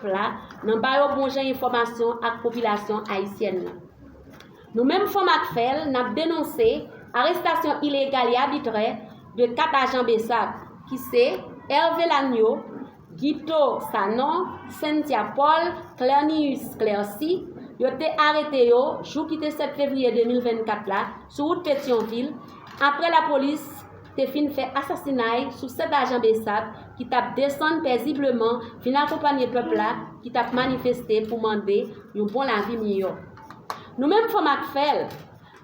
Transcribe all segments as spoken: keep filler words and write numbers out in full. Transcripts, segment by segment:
pèp la nan ba yo bon jan enfòmasyon ak popilasyon ayisyèn nan. Nou menm Fanm ak Fèl, n ap denonse arestasyon ilegal e abitrè de kat ajan BSAP, ki se Hervé Lagno, Guito Sanon, Cynthia Paul, Clernius Clercy. Yo te arete yo jou ki te sèt fevriye de mil vennkat la sou wout Petyonvil, apre lapolis te fin fè asasinay sou sèt ajan BSAP ki t ap desann pezibleman vin akonpanye pèp la ki t ap manifeste pou mande yon bon lavi miyò. Nou menm Fanm ak Fèl,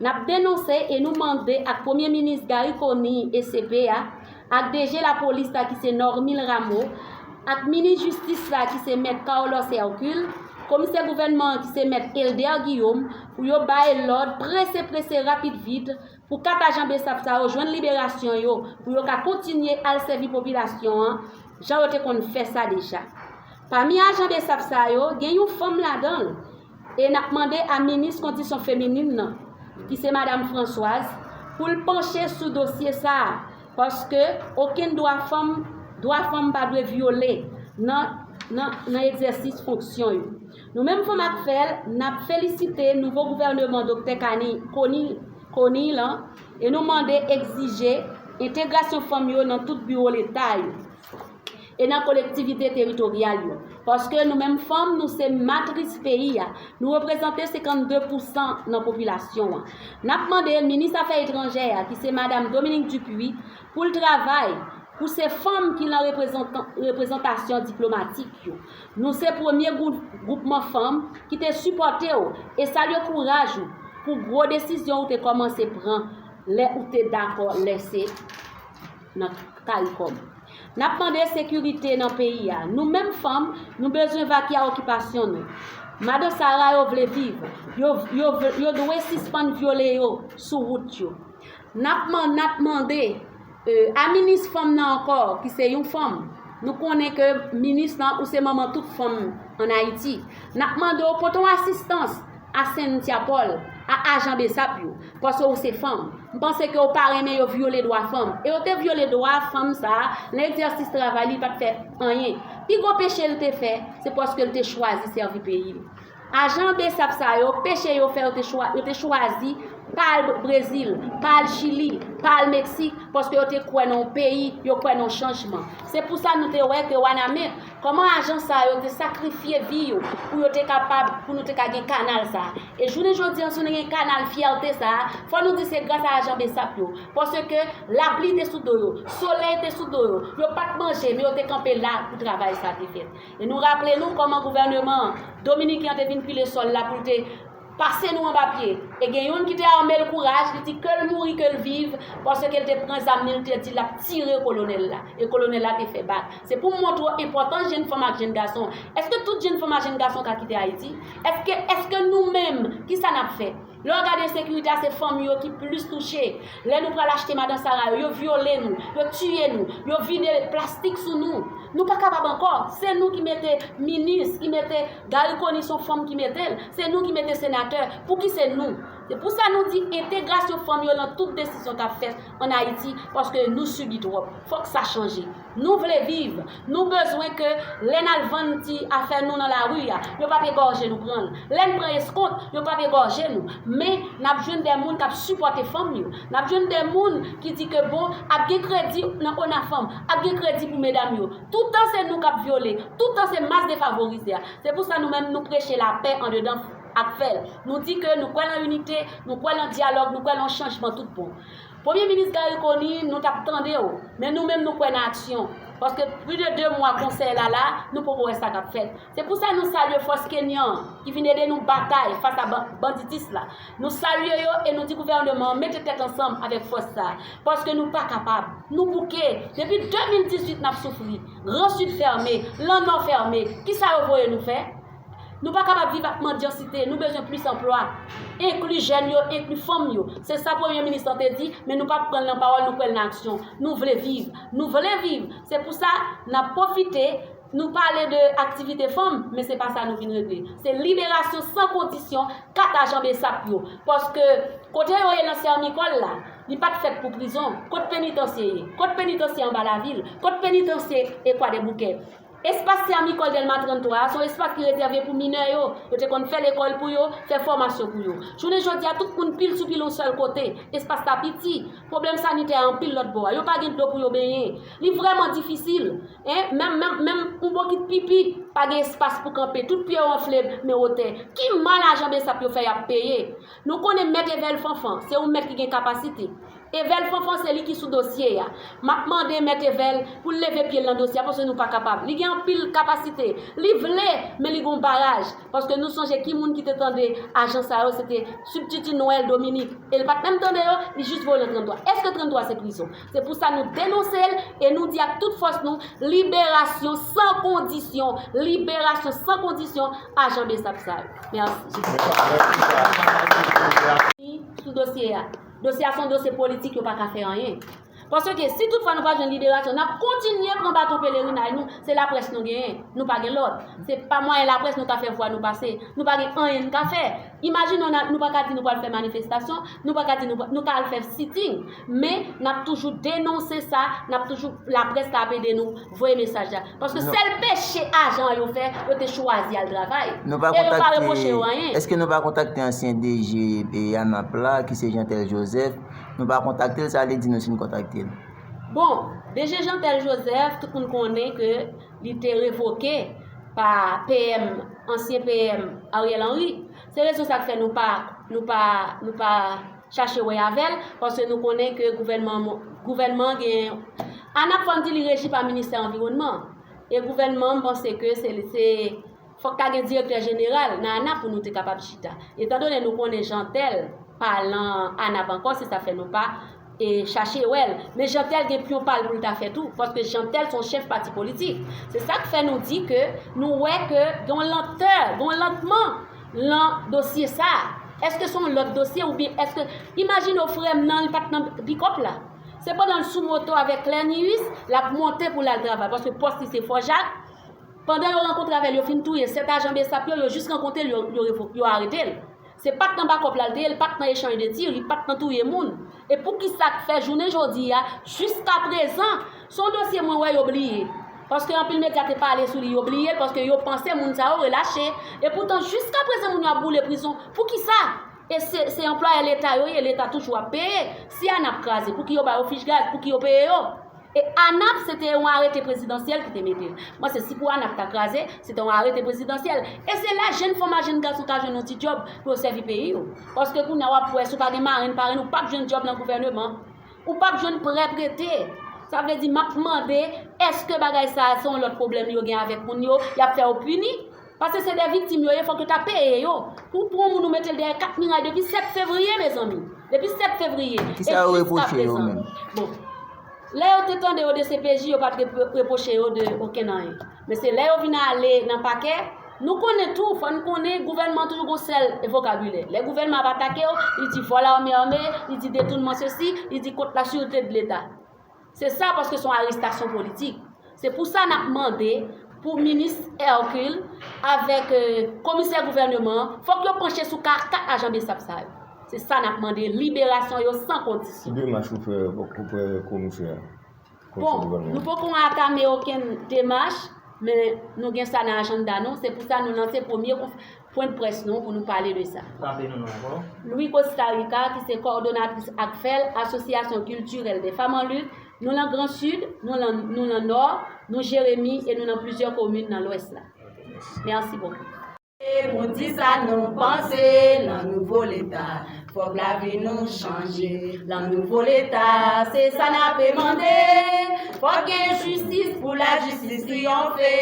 n ap denonse e nou mande ak Premye Minis Garry Conille e C P a, ak D G lapolis la ki se Normil Rameau, ak Minis Jistis la ki se Mèt Carlos Hercule, Komisè Gouvènman an ki se Mèt Elder Guillaume, pou yo bay lòd prese prese, rapid vit, pou kat ajan BSAP sa yo jwenn liberasyon yo, pou yo ka kontinye al sèvi popilasyon an jan yo te konn fè sa deja. Pami ajan BSAP sa yo, gen yon fanm ladan l, e n ap mande a minis kondisyon feminin nan, ki se Madam Françoise, pou l panche sou dosye sa a, paske okenn dwa fanm, dwa fanm pa dwe vyole nan, nan, nan egzèsis fonksyon yo. Nou menm Fanm ak Fèl, n ap felisite nouvo gouvèneman Doktè Kani, Koni, Conille lan, e nou mande, egzije entegrasyon fanm yo nan tout biwo Leta yo e nan kolektivite teritoryal yo. Paske nou menm fanm, nou se matris peyi a. Nou reprezante senkannde pousan nan popilasyon an. N ap mande minis afè etranjè a, ki se Madam Dominique Dupuy, pou l travay pou se fanm ki nan reprezantan-, reprezantasyon diplomatik yo. Nou se premye gwou-, gwoupman fanm ki te sipòte w e salye kouraj ou pou gwo desizyon ou te kòmanse pran lè ou te dakò lèse nan CARICOM. N ap mande sekirite nan peyi a. Nou menm fanm, nou bezwen vake a okipasyon nou. Madan Sara yo vle viv. Yo, yo, yo dwe sispann vyole yo sou wout yo. N ap man-, n ap mande, e, a minis fanm nan ankò, ki se yon fanm. Nou konnen ke minis lan, ou se manman tout fanm ann Ayiti. N ap mande w pote yon asistans a Cynthia Paul, a ajan BSAP yo, paske ou se fanm. M panse ke w pa renmen yo vyole dwa fanm. E yo te vyole dwa fanm sa a, nan egzèsis travay li, li pa t fè anyen. Pi gwo peche l te fè, se paske l te chwazi sèvi peyi l. Ajan BSAP sa yo, peche yo fè yo te chwa-, yo te chwazi pa al Brezil, pa al Chili, pa al Meksik, paske yo te kwè nan yon peyi, yo kwè nan yon chanjman. Se pou sa nou te wè ke Wanament, kòman ajan sa yo te sakrifye vi yo pou yo te kapab, pou nou te ka gen kanal sa. E jounen jodi an, si nou gen kanal fyète sa, fò nou di se gras a ajan BSAP yo. Paske lapli te sou do yo, solèy te sou do yo, yo pa t manje, men yo te kanpe la pou travay sa te fèt. E nou raple nou kòman gouvèneman dominiken an te vin pile sòl la pou l te pase nou anba pye. E gen youn ki te ame l kouraj, li di ke l mouri, ke l viv, paske l te pran zam li, l te di l ap tire kolonèl la. E kolonèl la te fè bak. Se pou m montre w enpòtans jenn fanm ak jenn gason. Èske tout jenn fanm ak jenn gason ka kite Ayiti? Èske, èske nou menm, kisa n ap fè? Lè w gade ensekirite a, se fanm yo ki plis touche. Lè nou pral achte Madan Sara yo, yo vyole nou, yo tiye nou, yo vide plastik sou nou. Nou pa kapab ankò. Se nou ki mete minis, ki mete Garry Conille, se yon fanm ki mete l. Se nou ki mete senatè. Pouki se nou? Se pou sa nou di entegrasyon fanm yo nan tout desizyon k ap fèt ann Ayiti, paske nou sibi twòp. Fòk sa chanje. Nou vle viv. Nou bezwen ke lè n al vann ti afè nou nan lari a, yo p ap egòje nou pran l. Lè n pran eskont, yo p ap egòje nou. Men, n ap jwenn de moun k ap sipòte fanm yo. N ap jwenn de moun ki di ke, bon, ap gen kredi nan ONAFANM, ap gen kredi pou medam yo. Toutan se nou k ap vyole, toutan se mas defavorize a. Se pou sa nou menm nou preche lapè andedan ak fè l. Nou di ke nou kwè nan inite, nou kwè nan dyalòg, nou kwè nan chanjman tout bon. Premye minis Garry Conille, nou t ap tande w, men nou menm nou kwè nan aksyon. Paske plis de de mwa konsèy la la, nou poko wè sa k ap fèt. Se pou sa nou salye fòs kenyan an ki vin ede nou batay fas a ban-, banditis la. Nou salye yo e nou di gouvèneman an mete tèt ansanm avèk fòs sa a. Paske nou pa kapab. Nou bouke. Depi de mil dizuit n ap soufri. Gran Sid fèmen, Lannò fèmen. Kisa yo voye nou fè? Nou pa kapab viv ak mandyansite, nou bezwen plis anplwa. Enkli jèn yo, enkli fanm yo. Se sa premye minis lan te di, men nou pa pran l nan pawòl, nou pran l nan aksyon. Nou vle viv, nou vle viv. Se pou sa, n ap pwofite, nou pale de aktivite fanm, men se pa sa nou vin regle. Se liberasyon san kondisyon kat ajan BSAP yo. Paske kote yo ye nan Sèmikòl la, li pa t fèt pou prizon. Kot penitansye ye? Kot penitansye anba lavil? Kot penitansye e Kwadèboukè? Espas Ti Amikòl Dèlma tranntwa a, se yon espas ki rezève pou minè yo. Yo te konn fè lekòl pou yo, fè fòmasyon pou yo. Jounen jodi a, tout moun pile sou pile yon sèl kote. Espas la piti. Pwoblèm sanitè a anpil lòt bò a. Yo pa gen dlo pou yo benyen. Li vrèman difisil. Hein? Menm, menm, menm yon bokit pipi, pa gen espas pou kanpe. Tout pye yo anfle, men wotè. Ki mal ajan Besap yo fè y ap peye? Nou konnen mèt Evèl Fanfan, se yon mèt ki gen kapasite. Evèl Fanfan, se li ki sou dosye a. M ap mande mèt Evèl pou l leve pye l nan dosye a, paske nou pa kapab. Li gen anpil kapasite. Li vle, men li gen yon baraj. Paske nou sonje ki moun ki te tande ajan sa yo, se te Sibtiti Noël Dominique. E l pa t menm tande yo, li jis voye nan tranntwa. Èske tranntwa se prizon? Se pou sa nou denonse l e nou di ak tout fòs nou, liberasyon san kondisyon, liberasyon san kondisyon ajan Besap sa yo. Mèsi. Sou dosye a. Dosye a se yon dosye politik, yo pa ka fè anyen. Paske si toutfwa nou pa jwenn liberasyon, n ap kontinye pran baton pelerinay nou, se laprès nou genyen, nou pa gen lòt. Se pa mwayen laprès nou ka fè vwa nou pase, nou pa gen anyen n ka fè. Imajine w, n a, nou pa ka di nou pral fè manifestasyon, nou pa ka di nou, nou ka al fè sitting, men n ap toujou denonse sa, n ap toujou, laprès la ap ede nou voye mesaj la. Paske sèl peche ajan yo fè, yo te chwazi al travay. E yo pa repwoche yo anyen. Èske nou pa kontakte ansyen D G e ANAP la, ki se Jeantel Joseph? Nou pa kontakte l, sa vle di nou si n kontakte l. Bon, D G Jeantel Joseph, tout moun konnen ke li te revoke pa P M, ansyen P M Ariel Henry. Se rezon sa k fè nou pa, nou pa, nou pa chache wè avè l, paske nou konnen ke gouvènman, gouvènman gen, ANAP, fò n di, li reji pa ministè anviwònman. E gouvènman, m panse ke se, se, fòk ta gen direktè jeneral nan ANAP pou nou te kapab chita. Etandone nou konnen Jeantel pa lan ANAP ankò, se sa fè nou pa e chache wè l. Men Jeantel gen pyon pa l pou l ta fè tou, paske Jeantel se yon chèf pati politik. Se sa k fè nou di ke nou wè ke gen yon lantè, gen yon lantman lan dosye sa a. Èske se yon lòt dosye oubyen èske, imajine w frè m nan, li pa t nan pikòp la. Se pandan l sou moto avèk Claire Nius, l ap monte pou l al travay, paske pòs li se Fò Jak. Pandan yo rankontre avè l, yo fin touye sèt ajan Besap yo, yo jis rankontre l, yo, yo revo-, yo arete l. Se pa t nan bakòp la l te ye, li pa t nan echanj de tir, li pa t nan touye moun. E poukisa k fè jounen jodi a, jiskaprezan, se yon dosye mwen wè yo bliye. Paske anpil medya te pale sou li, yo bliye l, paske yo panse moun sa yo relache. E poutan, jiskaprezan, moun yo ap boule prizon. Poukisa? E se, se anplwaye Leta yo ye, Leta toujou ap peye. Si ANAP kraze, pouki yo ba yo fich gaz, pouki yo peye yo? E ANAP, se te yon arete prezidansyèl ki te mete l. Mwen, se si pou ANAP ta kraze, se te yon arete prezidansyèl. E se la jenn fanm ak jenn gason ka jwenn yon ti djòb pou yo sèvi peyi yo. Paske kounye a w ap wè, si w pa gen marenn, parenn, ou p ap jwenn djòb nan gouvèneman. Ou p ap jwenn prè prete. Sa vle di, m ap mande, èske bagay sa a se yon lòt pwoblèm yo gen avèk moun yo, y ap fè yo pini? Paske se de viktim yo ye, fòk yo ta peye yo. Pou pran yon moun ou mete l dèyè kat miray depi sèt fevriye, mezanmi. Depi sèt fevriye. Kisa yo reproche yo menm? Bon. Lè yo te tande yo de C P J, yo pa t repro-, repwoche yo de okenn anyen. Men se lè yo vin ale nan pakè, nou konnen tou, fò n konnen gouvènman toujou gon sèl vokabilè. Lè gouvènman ap atake yo, li di vol armé armé, li di détournement ceci, li di contre la sûreté de l'État. Se sa, paske se yon arestasyon politik. Se pou sa n ap mande pou minis Hercule avèk, euh, komisè gouvèneman an, fòk yo panche sou ka kat ajan Besap sa yo. Se sa n ap mande, liberasyon yo san kondisyon. Ki demach ou fè oprè komisè a? Bon, nou poko antame okenn demach, men nou gen sa nan ajanda nou. Se pou sa nou lanse premye konf-, pwen de près nou pou nou pale de sa. Raple nou non ankò. Louis Costa Rica, ki se kowòdonatris ACFEL, Association Culturelle des Femmes en Lutte, nou nan Gran Sid, nou nan, nou nan Nò, nou Jeremi e nou nan plizyè komin nan Lwès la. Mèsi bokou. Pou di sa nou panse, lan nouvo leta, fòk lavi nou chanje. Lan nouvo leta, se sa n ape mande. Fòk gen jistis pou lajistis triyonfe.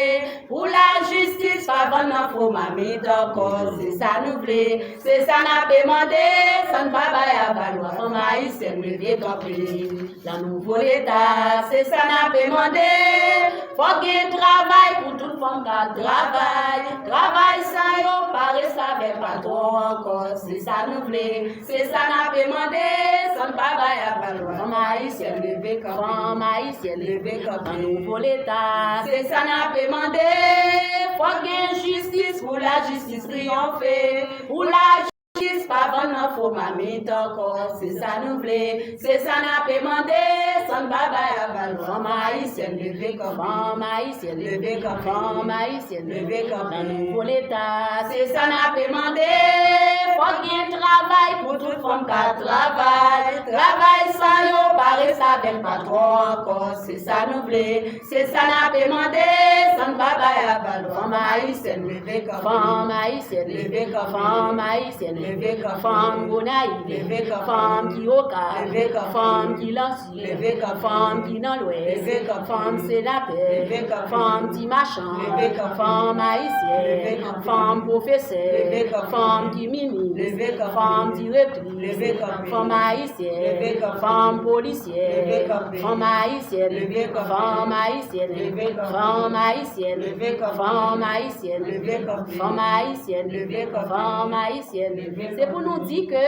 Pou lajistis pa vann nan fo mamit ankò, se sa nou vle, se sa n ape mande, sa n pa bay avalwa, fanm ayisyèn leve kanpe. Lan nouvo leta, se sa n ape mande, fòk gen travay pou tout fanm ka travay, travay san yo pa resklavay patwon ankò, se sa nou vle. Se sa n ape mande, sa n pa bay avalwa. Fanm ayisyèn leve kanpe. Fanm ayisyèn leve kanpe. Nan nouvo leta. Se sa n ape mande. Fòk gen jistis pou lajistis triyonfe. Pou laj- Jistis pa vann nan fo mamit ankò, se sa nou vle, se sa n ape mande, san n pa bay aval. Fanm ayisyèn, leve kanpe. Fanm ayisyèn, leve kanpe. Fanm ayisyèn, leve kanpe. Nan nouvo leta, se sa n ape mande. Fòk gen travay pou tout fanm ka travay. Travay san yo pa rete avèk patwon ankò, se sa nou vle. Se sa n ape mande, san n pa bay aval. Fanm ayisyèn, leve kanpe. Fanm ayisyèn, leve kanpe. Fanm ayisyèn, leve kanpe. Fanm Gonayiv, leve kanpe. Fanm ki Okap, leve kanpe. Fanm ki Lansi, leve kanpe. Fanm ki nan Lwès, leve kanpe. Fanm senatè, leve kanpe. Fanm ti machan, leve kanpe. Fanm ayisyèn, leve kanpe. Fanm pwofesè, leve kanpe. Fanm ki minis, leve kanpe. Fanm direktris, leve kanpe. Fanm ayisyèn, leve kanpe. Fanm polisyè, leve kanpe. Fanm ayisyèn, leve kanpe. Fanm ayisyèn, leve kanpe. Fanm ayisyèn, leve kanpe. Fanm ayisyèn, leve kanpe. Fanm ayisyèn, leve kanpe. Fanm ayisyèn, leve kanpe. Se pou nou di ke,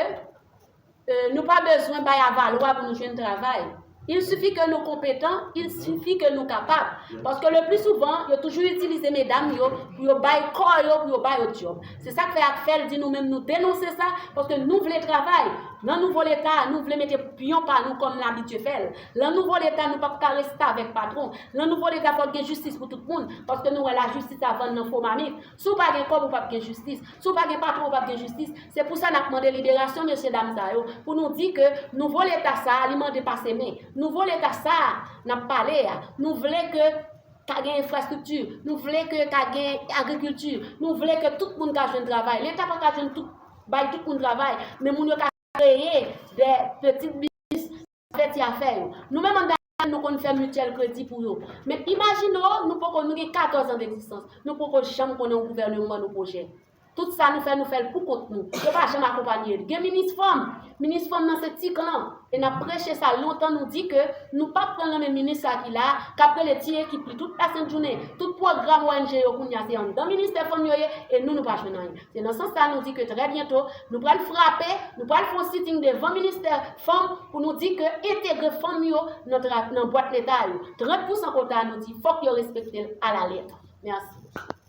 euh, nou pa bezwen bay avalwa pou nou jwenn travay. Il suffit ke nou konpetan, il suffit ke nou kapab. Paske le pli souvan, yo toujou itilize medam yo pou yo bay kò yo, pou yo ba yo djòb. Se sa k fè AKFEL di nou menm nou denonse sa, paske nou vle travay. Nan nouvo leta, nou vle mete pyon pa nou kòm n abitye fè l. Nan nouvo leta, nou p ap ka reste avèk patwon. Nan nouvo leta, fòk gen jistis pou tout moun, paske nou wè lajistis ap vann nan fo mamit. Si w pa gen kòb, ou p ap gen jistis. Si w pa gen patwon, ou p ap gen jistis. Se pou sa n ap mande liberasyon mesye dam sa yo, pou nou di ke nouvo leta sa a, li mande pase men. Nouvo leta sa a, n ap pale a, nou vle ke ka gen enfrastrikti, nou vle ke ka gen agrikilti, nou vle ke tout moun ka jwenn travay. Leta pa ka jwenn tout, bay tout moun travay, men moun yo ka kreye de pitit biznis, fè ti afè yo. Nou menm anndan nou konn fè mityèl kredi pou yo. Men imajine w, nou poko, nou gen katòz an degzistans, nou poko janm konnen yon gouvènman ban nou pwojè. Tout sa nou fè, nou fè l pou kont nou. Yo pa janm akonpanye l. Gen minis fanm. Minis fanm nan se Ti Klan. E n ap preche sa lontan, nou di ke nou p ap pran l nan men minis sa ki la, k ap rele ti ekip li tout lasent jounen. Tout pwogram O N G yo kounye a se anndan ministè fanm yo ye, e nou, nou pa jwenn anyen. Se nan sans sa nou di ke trè byento, nou pral frape, nou pral fè yon sitting devan ministè fanm pou nou di ke entegre fanm yo nan tra-, nan bwat leta yo. Trant pousan kota, nou di fòk yo respekte l alalèt. Mèsi.